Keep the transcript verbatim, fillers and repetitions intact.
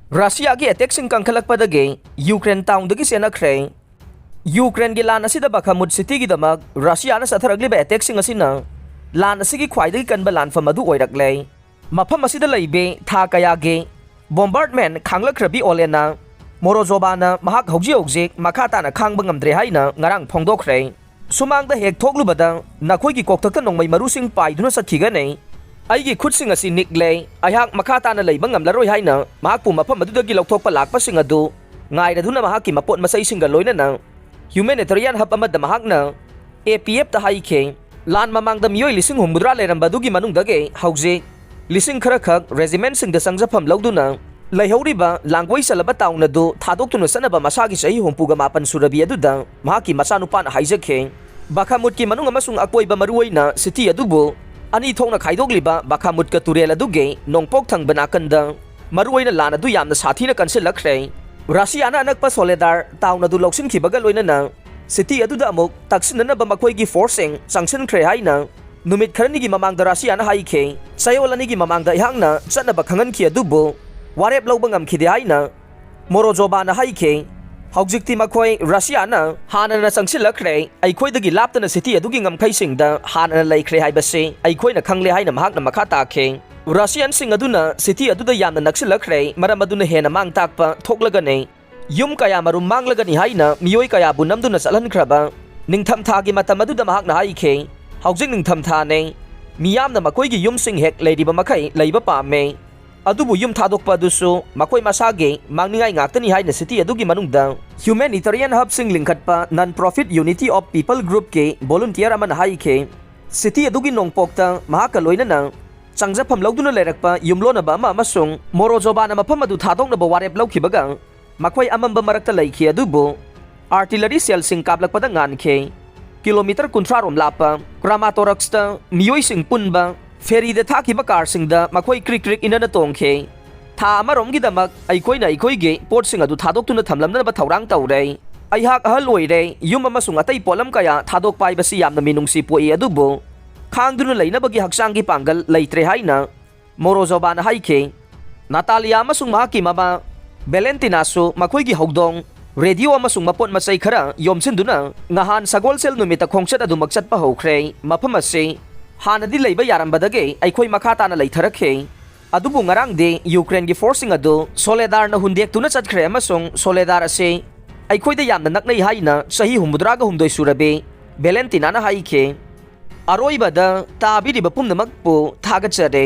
ꯔꯁꯤꯌꯥꯒꯤ ꯑꯦꯇꯦꯛꯁꯤꯡ ꯀꯟꯈꯠꯂꯛꯄꯗꯒꯤ Ukraine ꯇꯥꯎꯟꯗꯒꯤ ꯆꯦꯟꯅꯈ꯭ꯔꯦ꯫ ꯌꯨꯀ꯭ꯔꯦꯟꯒꯤ ꯂꯥꯟ ꯑꯁꯤꯗ ꯕꯥꯈꯃꯨꯠ ꯁꯤꯇꯤꯒꯤꯗꯃꯛ ꯔꯁꯤꯌꯥꯅ ꯆꯠꯊꯔꯛꯂꯤꯕ ꯑꯦꯇꯦꯛꯁꯤꯡ ꯑꯁꯤꯅ ꯂꯥꯟ ꯑꯁꯤꯒꯤ ꯈ꯭ꯋꯥꯏꯗꯒꯤ ꯀꯟꯕ ꯂꯥꯟꯐꯝ ꯑꯗꯨ ꯑꯣꯏꯔꯛꯂꯦ꯫ ꯃꯐꯝ ꯑꯁꯤꯗ ꯂꯩꯕꯤ ꯊꯥ ꯀꯌꯥꯒꯤ ꯕꯣꯝꯕꯥꯔꯗꯃꯦꯟ ꯈꯥꯡꯂꯛꯈ꯭ꯔꯕꯤ ꯑꯣꯂꯦꯅꯥ ꯃꯣꯔꯣꯖꯣꯕꯥꯅ ꯃꯍꯥꯛ ꯍꯧꯖꯤꯛ ꯍꯧꯖꯤꯛ ꯃꯈꯥ ꯇꯥꯅ ꯈꯥꯡꯕ ꯉꯝꯗ꯭ꯔꯦ ꯍꯥꯏꯅ ꯉꯔꯥꯡ ꯐꯣꯡꯗꯣꯛꯈ꯭ꯔꯦ꯫ ꯁꯨꯃꯥꯡꯗ ꯍꯦꯛ ꯊꯣꯛꯂꯨꯕꯗ ꯅꯈꯣꯏꯒꯤ ꯀꯣꯛꯊꯛꯇ ꯅꯣꯡꯃꯩ ꯃꯔꯨꯁꯤꯡ ꯄꯥꯏꯗꯨꯅ ꯆꯠꯈꯤꯒꯅꯤ꯫ ꯑꯩꯒꯤ ꯈꯨꯠꯁꯤꯡ ꯑꯁꯤ ꯅꯤꯛꯂꯦ꯫ ꯑꯩꯍꯥꯛ ꯃꯈꯥ ꯇꯥꯅ ꯂꯩꯕ ꯉꯝꯂꯔꯣꯏ ꯍꯥꯏꯅ ꯃꯍꯥꯛꯄꯨ ꯃꯐꯝ ꯑꯗꯨꯗꯒꯤ ꯂꯧꯊꯣꯛꯄ ꯂꯥꯛꯄꯁꯤꯡ ꯑꯗꯨ ꯉꯥꯏꯔꯗꯨꯅ ꯃꯍꯥꯛꯀꯤ ꯃꯄꯣꯠ ꯃꯆꯩꯁꯤꯡꯒ ꯂꯣꯏꯅꯅ humanitarian hub ꯑꯃꯗ ꯃꯍꯥꯛꯅ A P F ꯇ ꯍꯥꯏꯈꯤ꯫ ꯂꯥꯟ ꯃꯃꯥꯡꯗ ꯃꯤꯑꯣꯏ ꯂꯤꯁꯤꯡ ꯍꯨꯝꯐꯨꯇꯔꯥ ꯂꯩꯔꯝꯕ ꯑꯗꯨꯒꯤ ꯃꯅꯨꯡꯗꯒꯤ ꯍꯧꯖꯤꯛ ꯂꯤꯁꯤꯡ ꯈꯔꯈꯛ ꯔꯦꯖꯤꯃꯦꯟꯁꯤꯡꯗ ꯆꯪꯖꯐꯝ ꯂꯧꯗꯨꯅ ꯂꯩꯍꯧꯔꯤꯕ ꯂꯥꯡꯒꯣꯏ ꯆꯜꯂꯕ ꯇꯥꯎꯟ ꯑꯗꯨ ꯊꯥꯗꯣꯛꯇꯨꯅ ꯆꯠꯅꯕ ꯃꯁꯥꯒꯤ ꯆꯍꯤ ꯍꯨꯝꯐꯨꯒ ꯃꯥꯄꯟ ꯁꯨꯔꯕꯤ ꯑꯗꯨꯗ ꯃꯍꯥꯛꯀꯤ ꯃꯆꯥꯅꯨꯄꯥꯅ ꯍꯥꯏꯖꯈꯤ꯫ ꯕꯥꯈꯥꯃꯨꯠꯀꯤ ꯃꯅꯨꯡ ꯑꯃꯁꯨꯡ ꯑꯀꯣꯏꯕ, ꯃꯔꯨꯑꯣꯏꯅ ꯁꯤꯇꯤ ꯑꯗꯨꯕꯨ ꯑꯅꯤ ꯊꯣꯛꯅ ꯈꯥꯏꯗꯣꯛꯂꯤꯕ ꯕꯥꯈꯥꯃꯨꯠꯀ ꯇꯨꯔꯦꯜ ꯑꯗꯨꯒꯤ ꯅꯣꯡꯄꯣꯛ ꯊꯪꯕ ꯅꯥꯀꯟꯗ ꯃꯔꯨꯑꯣꯏꯅ ꯂꯥꯟ ꯑꯗꯨ ꯌꯥꯝꯅ ꯁꯥꯊꯤꯅ ꯀꯟꯁꯤꯜꯂꯛꯈ꯭ꯔꯦ꯫ ꯔꯁꯤꯌꯥꯅ ꯑꯅꯛꯄ ꯁꯣꯂꯦꯗꯥꯔ ꯇꯥꯎꯟ ꯑꯗꯨ ꯂꯧꯁꯤꯟꯈꯤꯕꯒ ꯂꯣꯏꯅꯅ ꯁꯤꯇꯤ ꯑꯗꯨꯗ ꯑꯃꯨꯛ ꯇꯛꯁꯤꯟꯅꯅꯕ ꯃꯈꯣꯏꯒꯤ ꯐꯣꯔꯁꯁꯤꯡ ꯆꯪꯁꯤꯟꯈ꯭ꯔꯦ ꯍꯥꯏꯅ ꯅꯨꯃꯤꯠ ꯈꯔꯅꯤꯒꯤ ꯃꯃꯥꯡꯗ ꯔꯁꯤꯌꯥꯅ ꯍꯥꯏꯈꯤ꯫ ꯆꯌꯣꯜ ꯑꯅꯤꯒꯤ ꯃꯃꯥꯡꯗ ꯑꯩꯍꯥꯛꯅ ꯆꯠꯅꯕ ꯈꯪꯍꯟꯈꯤ, ꯑꯗꯨꯕꯨ ꯋꯥꯔꯦꯞ ꯂꯧꯕ ꯉꯝꯈꯤꯗꯦ ꯍꯥꯏꯅ ꯃꯣꯔꯣꯖꯣꯕꯥꯅ ꯍꯥꯏꯈꯤ꯫ ꯍꯧꯖꯤꯛꯇꯤ ꯃꯈꯣꯏ ꯔꯁꯤꯌꯥꯅ ꯍꯥꯟꯅꯅ ꯆꯪꯁꯤꯜꯂꯛꯈ꯭ꯔꯦ, ꯑꯩꯈꯣꯏꯗꯒꯤ ꯂꯥꯞꯇꯅ ꯁꯤꯇꯤ ꯑꯗꯨꯒꯤ ꯉꯝꯈꯩꯁꯤꯡꯗ ꯍꯥꯟꯅꯅ ꯂꯩꯈ꯭ꯔꯦ ꯍꯥꯏꯕꯁꯤ ꯑꯩꯈꯣꯏꯅ ꯈꯪꯂꯦ ꯍꯥꯏꯅ ꯃꯍꯥꯛꯅ ꯃꯈꯥ ꯇꯥꯈꯤ꯫ ꯔꯁꯤꯌꯟꯁꯤꯡ ꯑꯗꯨꯅ ꯁꯤꯇꯤ ꯑꯗꯨꯗ ꯌꯥꯝꯅ ꯅꯛꯁꯤꯜꯂꯛꯈ꯭ꯔꯦ, ꯃꯔꯝ ꯑꯗꯨꯅ ꯍꯦꯟꯅ ꯃꯥꯡ ꯇꯥꯛꯄ ꯊꯣꯛꯂꯒꯅꯤ꯫ ꯌꯨꯝ ꯀꯌꯥ ꯃꯔꯨꯝ ꯃꯥꯡꯂꯒꯅꯤ ꯍꯥꯏꯅ ꯃꯤꯑꯣꯏ ꯀꯌꯥꯕꯨ ꯅꯝꯗꯨꯅ ꯆꯠꯍꯟꯈ꯭ꯔꯕ ꯅꯤꯡꯊꯝꯊꯥꯒꯤ ꯃꯇꯝ ꯑꯗꯨꯗ ꯃꯍꯥꯛꯅ ꯍꯥꯏꯈꯤ, "ꯍꯧꯖꯤꯛ ꯅꯤꯡꯊꯝꯊꯥꯅꯦ꯫ ꯃꯤꯌꯥꯝꯅ ꯃꯈꯣꯏꯒꯤ ꯌꯨꯝꯁꯤꯡ ꯍꯦꯛ ꯂꯩꯔꯤꯕ ꯃꯈꯩ ꯂꯩꯕ ꯄꯥꯝꯃꯦ꯫ ꯑꯗꯨꯕꯨ ꯌꯨꯝ ꯊꯥꯗꯣꯛꯄ ꯑꯗꯨꯁꯨ ꯃꯈꯣꯏ ꯃꯁꯥꯒꯤ ꯃꯥꯡꯅꯤꯡꯉꯥꯏ ꯉꯥꯛꯇꯅꯤ" ꯍꯥꯏꯅ ꯁꯤꯇꯤ ꯑꯗꯨꯒꯤ ꯃꯅꯨꯡꯗ humanitarian hubꯁꯤꯡ ꯂꯤꯡꯈꯠꯄ Non-Profit Unity of People groupꯀꯤ volunteer ꯑꯃꯅ ꯍꯥꯏꯈꯤ꯫ ꯁꯤꯇꯤ ꯑꯗꯨꯒꯤ ꯅꯣꯡꯄꯣꯛꯇ ꯃꯍꯥꯛꯀ ꯂꯣꯏꯅꯅ ꯆꯪꯖꯐꯝ ꯂꯧꯗꯨꯅ ꯂꯩꯔꯛꯄ ꯌꯨꯝꯂꯣꯟꯅꯕ ꯑꯃ ꯑꯃꯁꯨꯡ ꯃꯣꯔꯣꯖꯣꯕꯥꯅ ꯃꯐꯝ ꯑꯗꯨ ꯊꯥꯗꯣꯛꯅꯕ ꯋꯥꯔꯦꯞ ꯂꯧꯈꯤꯕꯒ ꯃꯈꯣꯏ ꯑꯃꯝꯕ ꯃꯔꯛꯇ ꯂꯩꯈꯤ, ꯑꯗꯨꯕꯨ artillery shellꯁꯤꯡ ꯀꯥꯞꯂꯛꯄꯗ ꯉꯥꯟꯈꯤ꯫ ꯀꯤꯂꯣꯃꯤꯇꯔ ꯀꯨꯟꯊ꯭ꯔꯥ ꯔꯣꯝ ꯂꯥꯞꯄ ꯀ꯭ꯔꯥꯃꯥꯇꯣꯔꯛꯁꯇ ꯃꯤꯑꯣꯏꯁꯤꯡ ꯄꯨꯟꯕ ꯐꯦꯔꯤꯗ ꯊꯥꯈꯤꯕ ꯀꯥꯔꯁꯤꯡꯗ ꯃꯈꯣꯏ ꯀ꯭ꯔꯤꯛ ꯀ꯭ꯔꯤꯛ ꯏꯅꯅ ꯇꯣꯡꯈꯤ꯫ ꯊꯥ ꯑꯃꯔꯣꯝꯒꯤꯗꯃꯛ ꯑꯩꯈꯣꯏꯅ ꯑꯩꯈꯣꯏꯒꯤ ꯄꯣꯠꯁꯤꯡ ꯑꯗꯨ ꯊꯥꯗꯣꯛꯇꯨꯅ ꯊꯝꯂꯝꯅꯕ ꯊꯧꯔꯥꯡ ꯇꯧꯔꯦ꯫ ꯑꯩꯍꯥꯛ ꯑꯍꯜ ꯑꯣꯏꯔꯦ, ꯌꯨꯝ ꯑꯃꯁꯨꯡ ꯑꯇꯩ ꯄꯣꯠꯂꯝ ꯀꯌꯥ ꯊꯥꯗꯣꯛꯄ ꯍꯥꯏꯕꯁꯤ ꯌꯥꯝꯅ ꯃꯤꯅꯨꯡꯁꯤ ꯄꯣꯛꯏ, ꯑꯗꯨꯕꯨ ꯈꯥꯡꯗꯨꯅ ꯂꯩꯅꯕꯒꯤ ꯍꯛꯆꯥꯡꯒꯤ ꯄꯥꯡꯒꯜ ꯂꯩꯇ꯭ꯔꯦ ꯍꯥꯏꯅ ꯃꯣꯔꯣꯖꯣꯕꯥꯅ ꯍꯥꯏꯈꯤ꯫ ꯅꯥꯇꯥꯂꯤꯌꯥ ꯑꯃꯁꯨꯡ ꯃꯍꯥꯛꯀꯤ ꯃꯃꯥ ꯚꯦꯂꯦꯟꯇꯤꯅꯥꯁꯨ ꯃꯈꯣꯏꯒꯤ ꯍꯧꯗꯣꯡ, ꯔꯦꯗꯤꯑꯣ ꯑꯃꯁꯨꯡ ꯃꯄꯣꯠ ꯃꯆꯩ ꯈꯔ ꯌꯣꯝꯁꯤꯟꯗꯨꯅ ꯉꯍꯥꯟ ꯁꯒꯣꯜꯁꯦꯜ ꯅꯨꯃꯤꯠꯇ ꯈꯣꯡꯆꯠ ꯑꯗꯨꯃꯛ ꯆꯠꯄ ꯍꯧꯈ꯭ꯔꯦ꯫ ꯃꯐꯝ ꯑꯁꯤ ꯍꯥꯟꯅꯗꯤ ꯂꯩꯕ ꯌꯥꯔꯝꯕꯗꯒꯤ ꯑꯩꯈꯣꯏ ꯃꯈꯥ ꯇꯥꯅ ꯂꯩꯊꯔꯛꯈꯤ꯫ ꯑꯗꯨꯕꯨ ꯉꯔꯥꯡꯗꯤ ꯌꯨꯀ꯭ꯔꯦꯟꯒꯤ ꯐꯣꯔꯁꯁꯤꯡ ꯑꯗꯨ ꯁꯣꯂꯦꯗꯥꯔꯅ ꯍꯨꯟꯗꯦꯛꯇꯨꯅ ꯆꯠꯈ꯭ꯔꯦ ꯑꯃꯁꯨꯡ ꯁꯣꯂꯦꯗꯥꯔ ꯑꯁꯤ ꯑꯩꯈꯣꯏꯗ ꯌꯥꯝꯅ ꯅꯛꯅꯩ ꯍꯥꯏꯅ ꯆꯍꯤ ꯍꯨꯝꯐꯨꯇꯔꯥꯒ ꯍꯨꯝꯗꯣꯏ ꯁꯨꯔꯕꯤ ꯚꯦꯂꯦꯟꯇꯤꯅꯥꯅ ꯍꯥꯏꯈꯤ꯫ ꯑꯔꯣꯏꯕꯗ ꯇꯥꯕꯤꯔꯤꯕ ꯄꯨꯝꯅꯃꯛꯄꯨ ꯊꯥꯒꯠꯆꯔꯤ꯫